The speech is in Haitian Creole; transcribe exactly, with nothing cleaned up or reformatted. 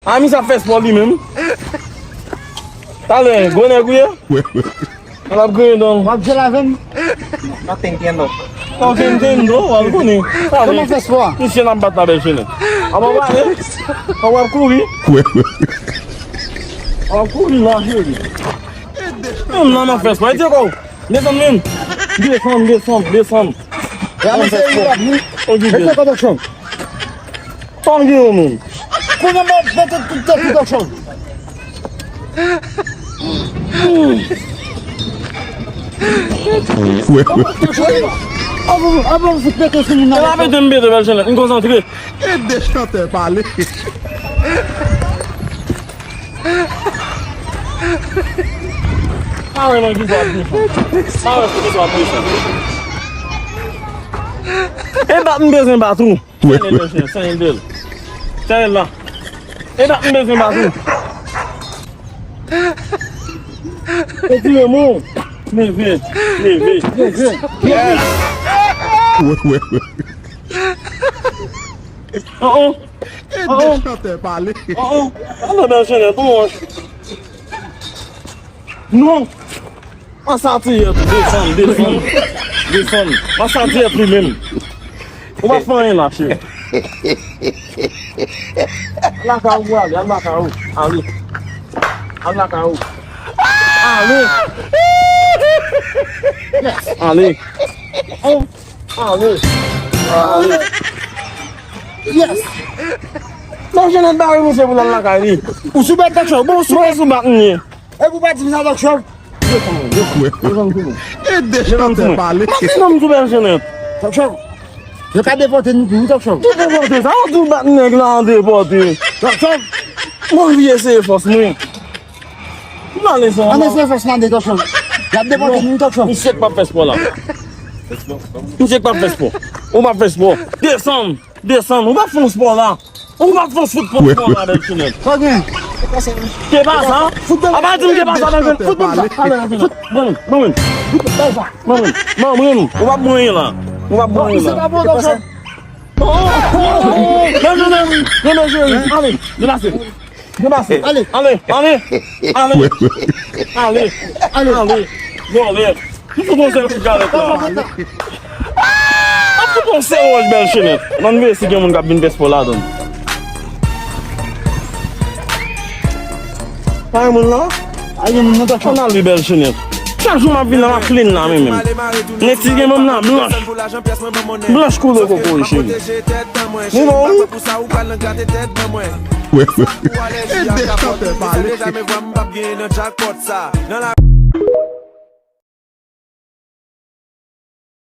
A, misye ap fè spò li menm. Talè, gwo nèg ou ye? Wè, wè. L ap griyen dan. W ap jwe avè m? No te entiendo. No te entiendo, w al konnen. Kòman fè spò a? Misye n ap bat la bèl chenèt. A, w ap ale. A, w ap kouri. Wè, wè. W ap kouri la, cheri. Menm nan, nan fè spò. Ede kò w. Desann menm. Desann, desann, desann. Nan fè spò. Okipe. Sa w gen yo menm? Kounye a m ap pete tout tèt ou, Tòchòv. Wè, wè. Avan, avan m fout pete sou moun nan. E pa pete m pete, bèl chenèt. M konsantre. Ede chantè pale. Pa wè nan kisa w ap defann. Pa wè sou kisa w ap defann. E bat m bezwen bat ou. Wè, wè. Sèl bèl. Sèl la. E dat m bezwen bat ou. Retire men w. Leve. Leve. Leve. Wè, wè, wè. Oh, oh. Oh, oh. Ede chantè pale. Oh, oh. Alò, bèl chenèt, bon. Non. Masatiyèt, desann, desann, desann. Masatiyèt li menm. Ou pa fè anyen la, cheri. Al lakay ou, ale, al lakay ou. Ale. Al lakay ou. Ale. Yes. Ale. Oh, ale. Ale. Yes. Bèl chenèt bare misye pou l al lakay li. Ou sou bèt, Tòchòv. Bon, ou sou bèt. Mwen sou bèt, m ye. E pou pa di m sa, Tòchòv. Desann, desann, desann sou mwen. Ede chantè pale. Mwen se nonm tou bèl chenèt. Tòchòv. Yo ka depòte nou tou, wi, Tòchòv. Ki depòte? Sa w tou bat nèg la an depòte. Tòchòv. Mwen vle eseye fòs mwen. M ale san. Ann eseye fòs nan de, Tòchòv. Y ap depòte nou, Tòchòv. Misye k p ap fè spò la. Misye k p ap fè spò. Ou p ap fè spò. Desann. Desann, ou pa fè yon spò la. Ou pa fè yon fout pran spò la, bèl chenèt. Sa gen? Ke pa sa? Apa di m ke pa sa, bèl chenèt. Fout ban m sa. Ale, bèl chenèt. Ban m, ban m. Ban m, ban m. Ou pa mwen la. Ou pa mwen la. Bèl chenèt, bèl chenèt. Ale, deplase. Deplase. Ale. Ale, ale. Ale. Ale. Ale. Vòlè. M fout yon sèl kout galèt la. M fout yon sèl wòch, bèl chenèt. Ann veye si gen moun k ap vin fè spò ladan. Pa gen moun la? Pa gen moun nan, Tòchòv. Ann ale, bèl chenèt. Chak jou m ap vin la, m ap plenn la, men menm. Nèg ti gen menm la blanch. Blanch koulè kokoye, cheri. Ni non, wi. Wè, wè. Ede chantè pale.